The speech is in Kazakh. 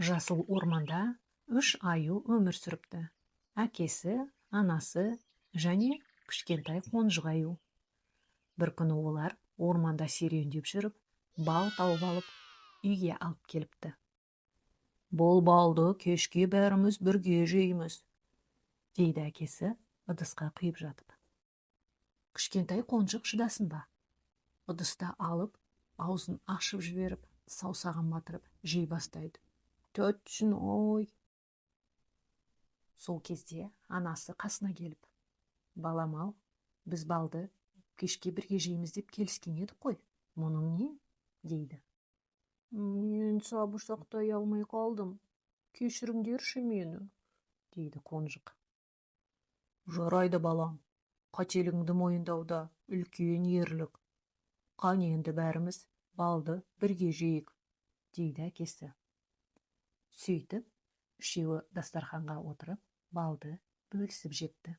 Жасыл орманда үш аю өмір сүріпті: әкесі, анасы және кішкентай қонжық аю. Бір күні олар орманда серуендеп жүріп, бал тауып алып, үйге алып келіпті. «Бұл балды кешке бәріміз бірге жейміз», – дейді әкесі ыдысқа құйып жатып. Кішкентай қонжық шыдасын ба, ыдысты алып, аузын ашып жіберіп, саусағын батырып жей бастайды. «Тәттісін ой!» Сол кезде анасы қасына келіп: «Балам ау, біз балды кешке бірге жейміз деп келіскен едік қой, мұның не?» – дейді. «Мен сабыр сақтай алмай қалдым, кешіріңдерші мені», – дейді қонжық. «Жарайды, балам, қателігіңді мойындау да үлкен ерлік. Қане, енді бәріміз балды бірге жейік», – дейді әкесі. Сөйтіп, үшеуі дастарханға отырып, балды бөлісіп жепті.